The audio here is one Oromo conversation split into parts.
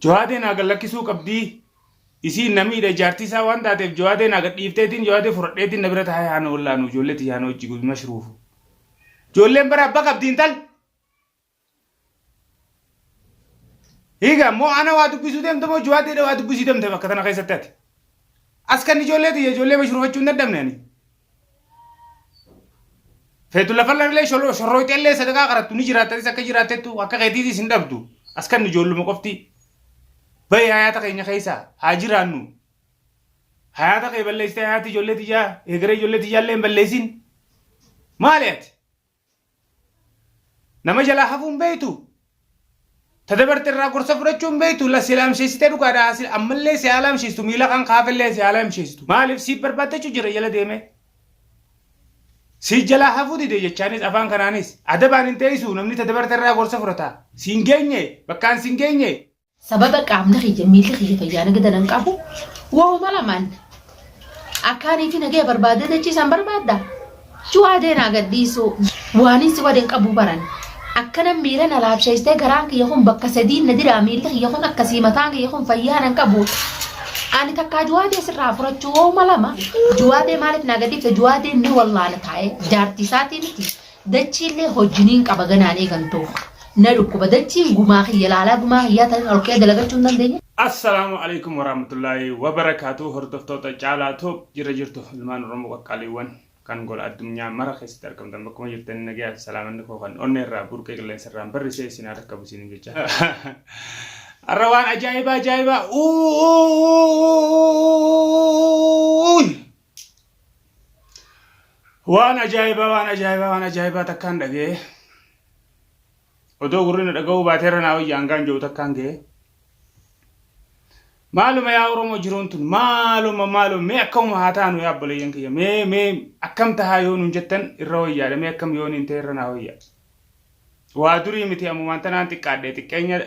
Jawaadee naa gad lakkisuu qabdii. Isiin na miidha jaartii isaa waan taateef jawaadee naa gad dhiifteetiin jawaadee fudhadheetiin na bira taa'ee haana wallaanu ijoollee tiyya haana hojii gubi mashruufu. Ijoolleen bara abba qabdi intal. Hiiga moo ana waa dubbisuu deemte moo jawaadee waa dubbisuu deemte bakka tana keessatti ati. As kan ijoollee tiyya ijoollee mashruufachuu hin dadhabne ani. Feetu lafarra shorrooyxeellee sadaqaa qarattu ni jiraattatis akka jiraattettu akka keetiitis hin dhabdu. As kan ijoolluma qofti. Bahi hayaata keenya keessaa haa jiraannu. Hayaata kee balleessitee hayaata ijoollee tiyyaa egeree ijoollee tiyyaallee hin balleessin. Maali ati? Nama jalaa hafuu hin beektu. Ta dabarte irraa gorsa fudhachuu hin beektu. La si laamsheessitee dhugaadha. Si ammallee si haa laamsheessitu. Miila kan kaafellee si haa laamsheessitu. Maaliif siif barbaaddachuu jira jala deemee. Si jalaa hafuu dide jechaanis afaan kanaanis. Adabaan hin teessu namni ta dabarte irraa gorsa fudhata. Si hin geenye bakkaan si hin geenye. Sababa qaamni kiyya miilli kiyya fayyaa nagada nan qabu wahuma lamaan akkaanii fi nagaya barbaadee dachii isaan barbaadda juwaadee naa gadhiisuu waanin si wadeen qabu baran akkana miira na laabsheessitee garaan kiyya kun bakka sadiin na diraa miilli kiyya kun akkasii mataan kiyya kun fayyaa nan qabu ani takkaa juwaadee sirraa furachuu wahuma lama juwaadee maaliif naa gadhiifte juwaadee ni wallaana taa'ee jaartii isaatii miti Dachiillee hojjiniin qaba ganaan eegantuuf na dhukkuba dachiin gumaa kiyya laalaa gumaa kiyyaa tanin ol ka'ee dalagachuu hin dandeenye. Assalaamu Aleykum Warahmatullaahi Wabarakaatuh Hordoftoota Caalaa Tube jirra jirtu ilmaan Oromoo qaqqaaliiwwan kan gola addunyaa mara keessatti argamtan bakkuma jirtanii nagayaa fi salaamanni koo kan onnee irraa burqee qilleensa irraan barrisee isin haa dhaqqabu isiniin jecha. Har'a waan ajaa'ibaa ajaa'ibaa uuuuuuuuuuuuuy Waan ajaa'ibaa waan ajaa'ibaa waan ajaa'ibaa takkaan dhaga'e. Odoo gurri na dhaga'uu baatee irra naa wayya hangaan jiru takkaan ga'e. Maaluma yaa Oromoo jiruun tun maaluma maaluma mee akkamuma haa taanu yaa obboleeyyan kiyya mee mee akkam tahaa yoo nuun jettan irra wayyaadha mee akkam yoo niin ta'e irra naa wayya. Waa durii miti ammumaan tanaan xiqqaadhe xiqqeenya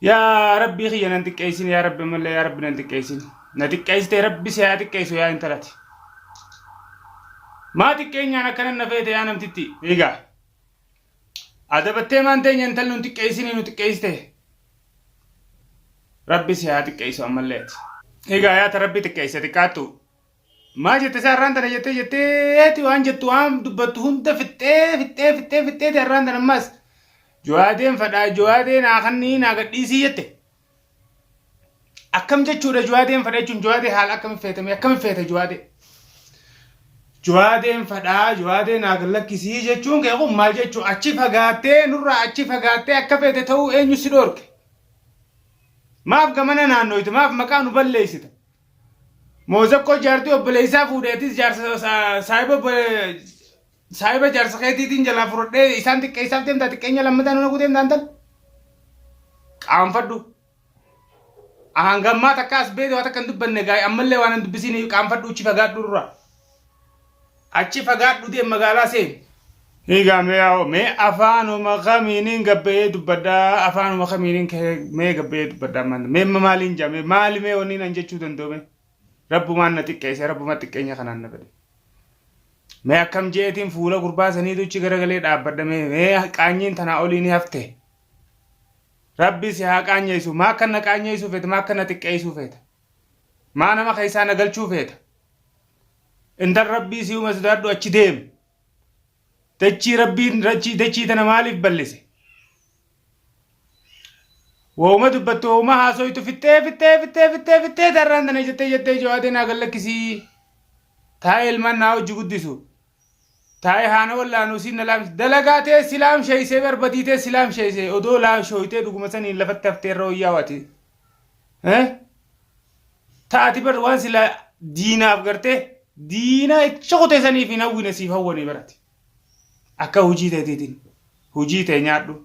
Yaa rabbii kiyya nan xiqqeessin yaa rabbi ammallee yaa rabbi nan xiqqeessin. Na xiqqeessite rabbi si haa xiqqeessu yaa intalati. Maa xiqqeenyaan akkanan na feete yaa namtitti. Egaa. Adabattee maan teenya intalli nun xiqqeessinii nu xiqqeessite. Rabbi si haa xiqqeessu ammallee ati. Egaa yaa ta rabbi xiqqeesse xiqqaattu. Maal jette isaa har'aan tana jettee jetteeti waan jettu waan dubbattu hunda fixxee fixxee fixxee fixxeeti har'aan tana ammas Jawaadeen fadhaa jawaadee naa kannii naa gadhiisii jette. Akkam jechuudha jawaadeen fadha jechuun jawaadee haala akkami feetame akkami feete jawaadee. Jawaadeen fadhaa jawaadee naa gallakkisii jechuun kee kun maal jechuu achi fagaattee nurraa achi fagaattee akka feete ta'uu eenyu si dhoorke. Maaf gamana naannoyte maaf maqaa nu balleessita. Moozakkoo jaartii obboleessaa fuudhe atis jaarsa saahiba saahiba jaarsa keetiitiin jalaa fudhadhee isaan xiqqeessaaf deemtaa xiqqeenya lammataa nuna guuteem taantan. Qaanfadhu. Hangammaa takka as beete waa takka hin dubbanne gaa'e ammallee waan hin dubbisiin qaanfadhu achi fagaadhu irraa. Achi fagaadhu deem magaalaa seeni. Egaa mee yaa'u mee afaanuma kamiiniin gabba'ee dubbadhaa afaanuma kamiiniin mee gabba'ee dubbadhaa maal mee maaliin jaa mee maali mee wanni nan jechuu danda'u mee rabbumaan na xiqqeesse rabbuma xiqqeenya kanaan na fedhe. Mee akkam jeetiin fuula gurbaa saniitu achi garagalee dhaabbadha mee mee qaanyiin tanaa olii ni hafte. Rabbi si haa qaanyeessu maa akka na qaanyeessuu feeta maa akka na xiqqeessuu feeta. Maa nama keessaa na galchuu feeta. Intal rabbii si uume sodaadhu achi deemi. Dachii rabbiin dachii dachii tana maaliif ballise? Wooma dubbattu wooma haasoytu fixxee fixxee fixxee fixxee fixxee tarraan tana jettee jettee jawaadee naa gallakkisii. Taa'ee ilmaan naa hojii guddisu. Taa'ee haana wallaanuu siin na laamse. Dalagaa tee si laamsheessee barbadii tee si laamsheessee odoo laamshooytee dhuguma saniin lafatti haftee irra wayyaa waati. Eh? Taati bar waan sila diinaaf gartee diina icha kutee saniif hin hawwine siif hawwanii barati. Akka hojii teetiitiin hojii tee nyaadhu.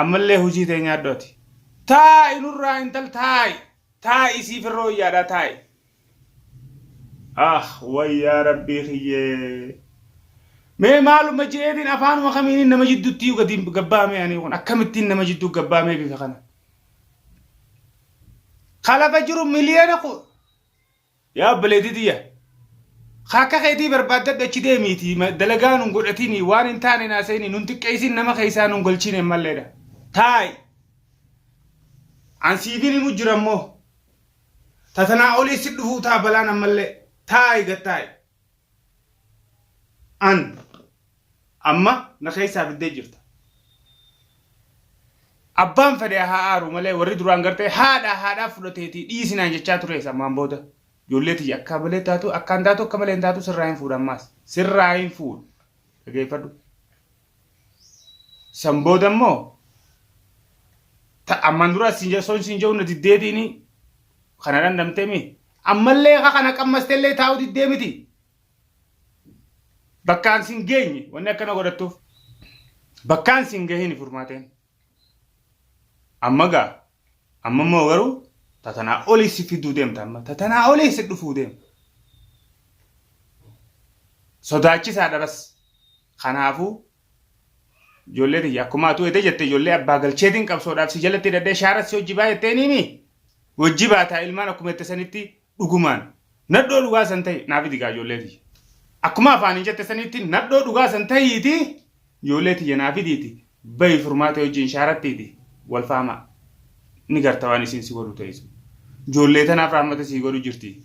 Ammallee hojii tee nyaadhu ati. Taa'i nurraa intal taa'i. Taa'i siif irra wayyaadha taa'i. Ah wayyaa rabbii kiyyee. Mee maaluma jeetiin afaanuma kamiiniin nama jidduutti gadi gabbaamee ani kun akkamittiin nama jidduu gabbaamee bifa kana. Ka lafa jiru miliyoona ku yaa obboleettii tiyya. Ka akka keetii barbaaddadhu achi deemiiti dalagaa nun godhatini waan hin taane naasa'ini nun xiqqeessin nama keessaa nun galchine malleedha. Taa'i. An siifin himu jira immoo. Ta tanaa olii si dhufuu taa balaan ammallee. Taa'i gad taa'i. An amma na keessaa fiddee jirta. Abbaan fedhe haa aaru malee warri duraan gartee haadha haadhaaf fudhateetii dhiisinaan jechaa turees ammaan booda. Ijoollee tiyya akka malee taatu akkaan taatu akka malee hin taatu sirraa hin fuudha ammaas. Sirraa hin fuudhu. Dhageeffadhu. San booda immoo ta ammaan dura siin jedhu siin jedhu na diddeetiini kana dhandhamtee mi ammallee ka kana qammasteellee taa'u diddee miti. Bakkaan sin geenye wanni akkana godhattuuf bakkaan sin gahiin furmaateen. Amma gaa amma immoo garuu tatanaa olii si fiduu deemta amma tatanaa olii si dhufuu deema. Sodaachisaadha bas. Kanaafuu ijoollee tiyya akkuma atuu ede jette ijoollee abbaa galcheetiin qabsoodhaaf si jalatti hidhadhee shaara si hojii baay'attee niimi hojii baataa ilmaan akkuma jette sanitti dhugumaan nadhoo dhugaa san ta'i naa fidi gaa ijoollee tiyya. Akkuma afaaniin jette sanitti nadhoo dhugaa san ta'iiti ijoollee tiyya naa fidiiti bahi furmaata wajjin shaarattiiti wal faamaa ni garta waan isiin si godhu teessu. Ijoollee tanaaf rahmata sii godhu jirti.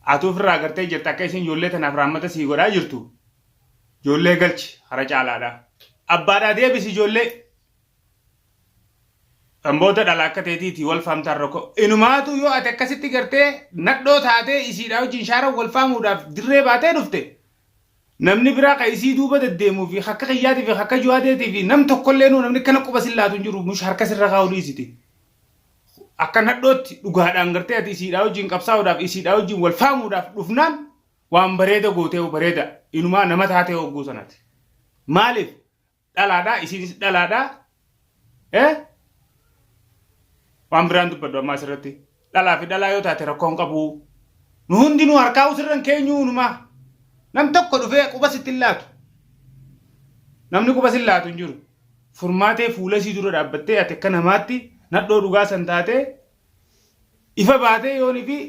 Atuu ofirraa agartee jirta akka isiin ijoollee tanaaf rahmata sii godhaa jirtu. Ijoollee galchi hara caalaadha. Abbaadhaa deebisi ijoollee. Kan booda dhala akka teetiiti wal faamtaan rakkoo. Inumaatu yoo ati akkasitti gartee nadhoo taatee isiidhaa wajjin shaara wal faamuudhaaf dirree baatee dhufte namni biraa ka isii duuba deddeemuu fi akka kiyyaatii fi akka juwaadeetii fi nam tokkollee nuu namni kana quba sin laatu hin jiru mush harka sirra kaa'u dhiisiti. Akka nadhootti dhugaadhaan gartee ati isiidhaa wajjin qabsaa'uudhaaf isiidhaa wajjin wal faamuudhaaf dhufnaan waan bareeda gootee bareeda inumaa nama taatee hogguu sanati. Maaliif dhalaadha isiinis dhalaadha eh waan biraan dubbadhu ammaa asirratti dhalaa fi dhalaa yoo taate rakkoo hin qabu nu hundinuu harkaa usirra hin keenyuu numaa nam tokko dhufee quba sitti hin laatu namni quba sin laatu hin jiru furmaatee fuula isii dura dhaabbattee ati akka namaatti nadhoo dhugaa san taatee ifa baatee yoonii fi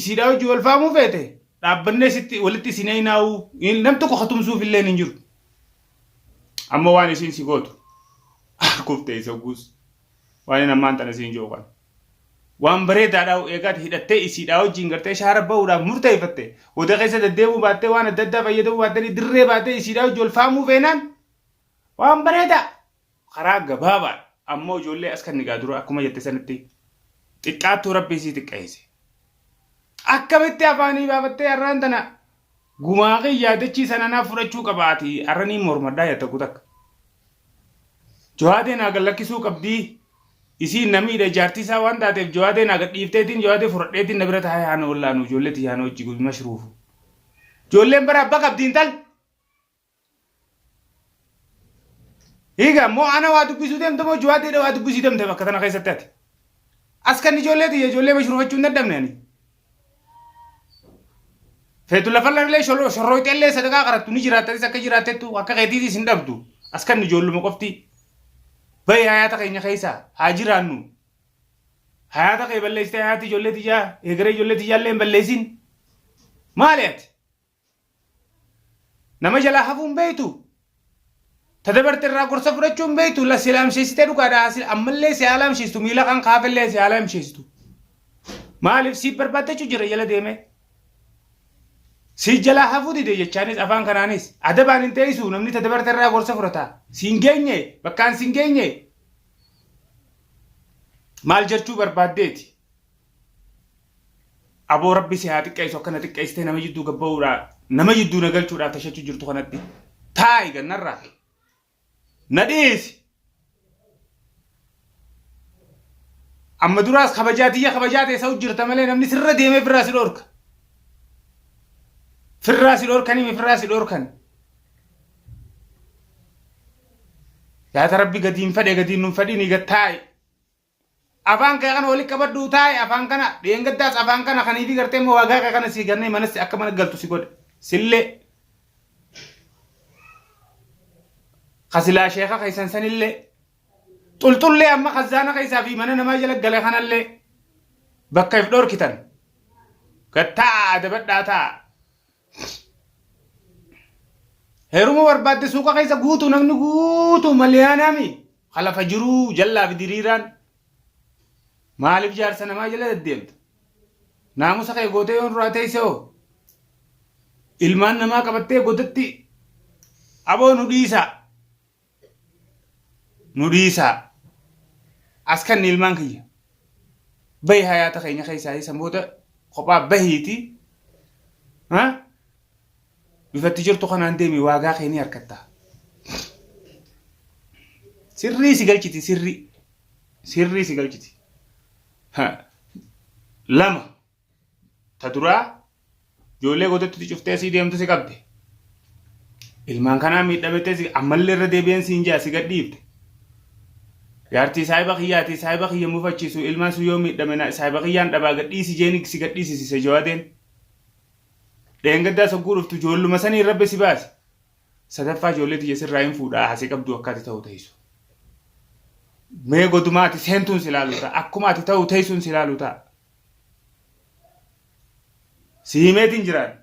isiidhaa hojii wal faamuu feete dhaabbannee sitti walitti isin eeynaa'uu nam tokko katumsuuf illee hin jiru. Amma waan isiin si gootu arguuf teessa guus waan inni ammaan tana siin jiru kana. Waan bareedaadhaa eegaati hidhattee isiidhaa wajjin gartee shaara ba'uudhaaf murteeffatte oda keessa deddeemuu baattee waan adda addaa fayyadamuu baattee dirree baatee isiidhaa wajjin wal faamuu feenaan waan bareedaa karaa gabaabaadha. Ammoo ijoollee as kan nigaa dura akkuma jette sanitti xiqqaattuu rabbii sii xiqqeesse. Akkamitti afaanii baafattee har'aan tana Gumaa kiyyaa dachii sana naaf fudhachuu qaba ati har'a niin mormadhaa jetta kutakka. Jawaadee naa gad lakkisuu qabdii isiin na miidha jaartii isaa waan taateef jawaadee naa gad dhiifteetiin jawaadee fudhadheetiin na bira taa'ee haana wallaanu ijoollee tiyya haana hojii mashruufu. Ijoolleen bara abba qabdi intal. Hiiga moo ana waa dubbisuu deemte moo juwaadeedha waa dubbisuu deemte bakka tana keessatti ati. As kan ijoollee tiyya ijoollee mashruufachuu hin dadhabne ani. Feetu lafarra illee shorrooyxee illee sadaqaa qarattu ni jiraattanis akka jiraattettu akka keetiitis hin dhabdu. As kan ijoolluma qofti. Bahi hayaata keenya keessaa haa jiraannu. Hayaata kee balleessitee hayaata ijoollee tiyyaa egeree ijoollee tiyyaa illee hin balleessin. Maali ati? Nama jalaa hafuu hin beektu. Ta dabarte irraa gorsa fudhachuu hin beektu. La si laamsheessitee dhugaadha. Ammallee si haa laamsheessitu. Miila kan kaafellee si haa laamsheessitu. Maaliif siif barbaaddachuu jira jala deemee. Si jalaa hafuu dide jechaanis afaan kanaanis. Adabaan hin teessu namni ta dabarte irraa gorsa fudhata. Si hin geenye bakkaan si hin geenye. Maal jechuu barbaaddeeti? Aboo rabbi si haa xiqqeessu akkana xiqqeessitee nama jidduu gabba'uudhaa nama jidduu na galchuudhaaf tashachuu jirtu kanatti taa'i gannarraa na dhiisi. Amma duraas kabajaa tiyya kabajaa teessa jirta malee namni sirra deemee firraa si dhorka. Firraa si dhorkanii firraa si dhorkan. Yaata rabbi gadiin fadhe gadiin nun fadhiin gad taa'i. Afaan kee kana walitti qabadhuu taa'i afaan kana dheengaddaas afaan kana kaniifi gartee immoo waagaa kee kana sii gannee manatti akka mana galtu si godhe sillee kasilaa sheeka keessan sanillee xulxullee amma kazaana keessaa fi mana namaa jala gale kanallee bakka if dhorkitan gad taa'a adabadhaa taa'a. Heeruma barbaadde suuqa keessa guutuu namni guutuu maliyaanaami. Ka lafa jiruu jallaa fi diriiraan maaliif jaarsa namaa jala deddeemta? Naamusa kee gootee yoon duraa teesse hoo? Ilmaan namaa qabattee godatti aboo nu dhiisaa. Nu dhiisaa. As kanni ilmaan kiyya. Bahi hayaata keenya keessaa san booda kophaa bahiiti. Ha? Bifatti jirtu kanaan deemi waagaa kee ni harkatta. Sirrii si galchiti sirrii. Sirrii si galchiti. Ha. 2 Ta duraa ijoollee godatti cuftee asii deemtu si qabde. Ilmaan kanaa miidhamettee si ammallee irra deebi'een siin jaa si gadhiifte. Jaartii saahiba kiyyaati saahiba kiyya mufachiisu ilmaan sun yoo miidhame na saahiba kiyyaan dhabaa gadhiisi jeeni si gadhiisisise jawaadeen. Dheengaddaa sogguu dhuftu ijoolluma saniin rabbi si baase. Sadaffaa ijoollee tiyya sirraa hin fuudhaa hasi qabdu akka ati ta'u teessu. Mee godumaa ati seentuun si laalu ta'a. Akkuma ati ta'u teessuun si laalu ta'a. Si himeetiin jiraan.